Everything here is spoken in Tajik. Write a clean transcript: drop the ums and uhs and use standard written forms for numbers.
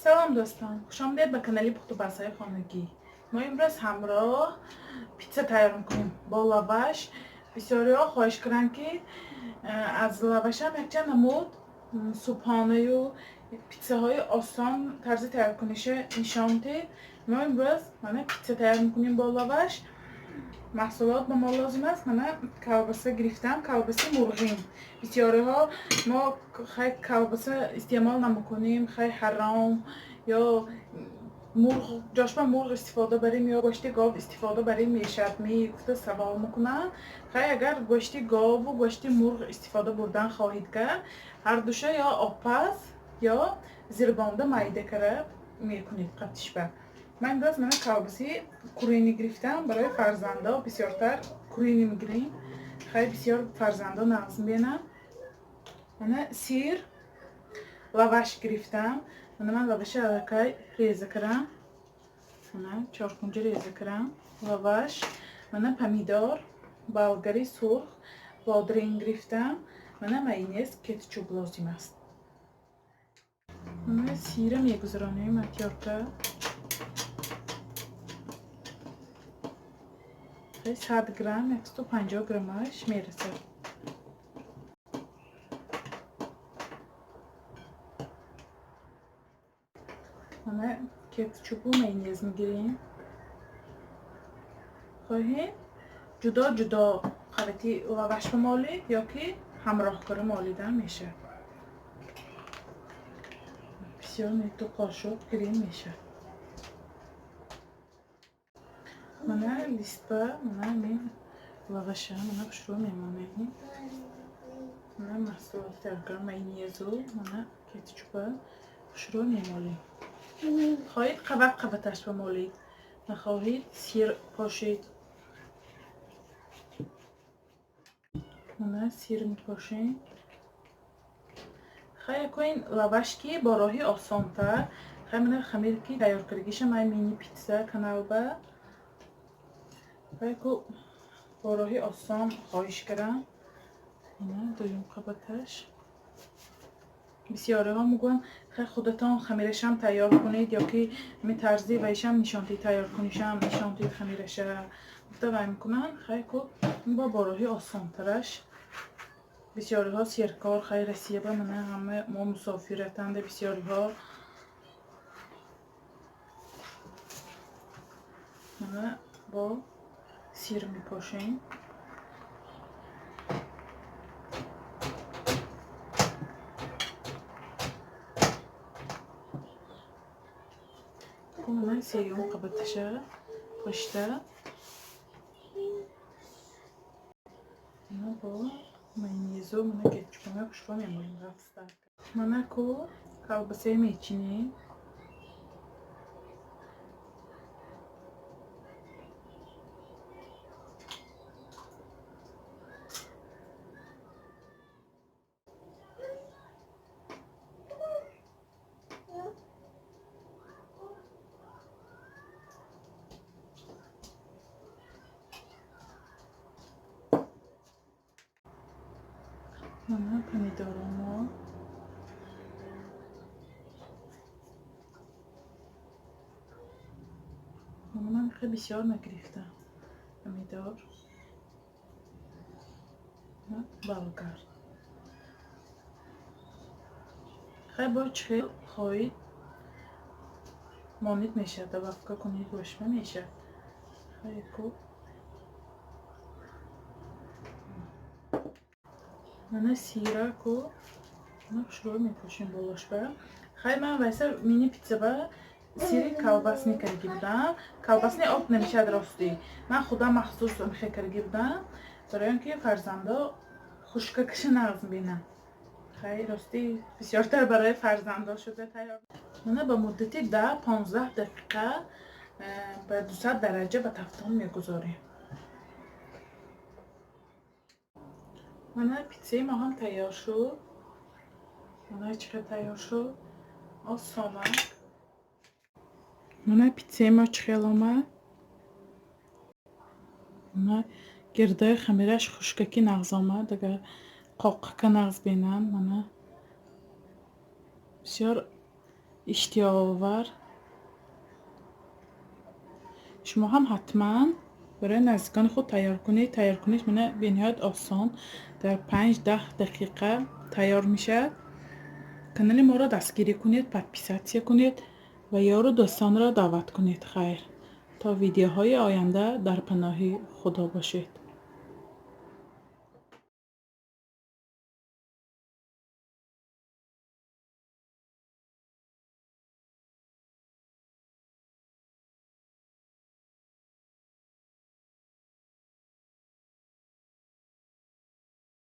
Салом, дӯстон, хушомадед ба канали Пухтупазҳои хонагӣ. Мо имрӯз ҳамроҳ питса тайёр мекунем бо лаваш. Бисёриҳо хоҳиш карданд, ки аз лавашам якчанд намуд субҳонаю питсаҳои осон тарзи тайёркуниша нишон диҳед. Мо имрӯз мана питса тайёр мекунем бо лаваш. Маҳсулот ба мо лозим аст. Мана колбаса гирифтам, колбаси мурғин. Бисёриҳо мо хай колбаса истеъмол намекунем, хай ҳаром, ё мурғ ҷошба мурғ истифода барем ё гӯшти гов истифода барем мешавад ми гуфта савол мекунанд. Хай, агар гӯшти гову гӯшти мурғ истифода бурдан хоҳед кард, ҳардуша ё обпаз ё зирбонда майда кара мекунед қатишба. Ман имрӯз мана колбаси куриный гирифтам. Барои фарзандо бисёртар куриный мегирем, хай бисёр фарзандо нағз мебинанд. Мана сир, лаваш гирифтам. Мана ман лаваши аллакай реза кардам, мана чоркунҷа реза кардам лаваш. Мана помидор, болгари сурх, бодринг гирифтам. Мана майонез, кетчуп лозим аст. Мана сира мегузаронем обтёрка, 100 грамм, 150 граммаш мерасад. Мана кетчупу майонез мегирем. Хоҳем, ҷудо ҷудо қабати лаваш бимолед ё ки ҳамроҳ кара молидан мешавад. Бисёр, ду қошуқ гирем, мешавад. Мана листба, мана ҳамин лаваша мана хушрӯ мемонем. Мана маҳсулоти тайёр кардам, майонезу мана кетчупа хушрӯ мемолем. Хоҳед, қабат қабаташ бимолед, нахоҳед, сир пошед. Мана сир мепошем. Хай, яко ин лаваш ки бо роҳи осонтар. Хай, мана хамир ки тайёр кардагиша май мини питса каналба. Хай, ку бо роҳи осон хоҳиш кардам. Ина дуюм қабаташ. Бисёриҳо мегӯянд, хай, худатон хамирашам тайёр кунед ё ки ҳамин тарзи вайшам нишон диҳед, тайёркунишам нишон диҳед хамираша гуфта вай мекунанд. Хай, ку бо роҳи осонтараш. Бисёриҳо серкор, хай, Россия ба мана ҳама мо мусофиратанда бисёриҳо. Мана бо сир мепошем. Мана сеюм қабаташа пошта. Мана бо майонезу мана кетчупама хушрӯ мемолем ғафстар. Мана ку колбасаи мечинем. Мана помидоромо. Мана ман хеле бисёр нагирифтам помидор. Болгар. Хай, бо чӣ хел хоҳед монед, мешавад, добавка кунед, бошма мешавад. Хай, ку мана сира ку мана хушрӯ мепошем болошба. Хай, ман вайса мини питсаба сири колбасный кардаги будам. Колбасный об намешавад, ростӣ. Ман худам махсус мехе кардаги будам, барои он ки фарзандо хушкакаша нағз мебинанд. Хай, ростӣ, бисёртар барои фарзандо шуда тайёр. Мана ба муддати 10-15 дақиқа ба 200 дараҷа ба тафтон мегузорем. Мана питсаи мо ҳам тайёр шуд. Мана чӣ хел тайёр шуд, осонак. Мана питсаи мо чӣ хел омад. Мана гирдаи хамираш хушкакӣ нағз омад, агар қоқака нағз бинанд. Мана бисёр. Иштиҳоовар. Шумо ҳам ҳатман барои наздикони худ тайёр кунед. Тайёркуниш мана бениҳоят осон, дар 5-10 дақиқа тайёр мешавад. Канали моро дастгирӣ кунед, подписаться кунед ва ёру дӯстонро даъват кунед. Хайр, то видеоҳои оянда дар паноҳи Худо бошед.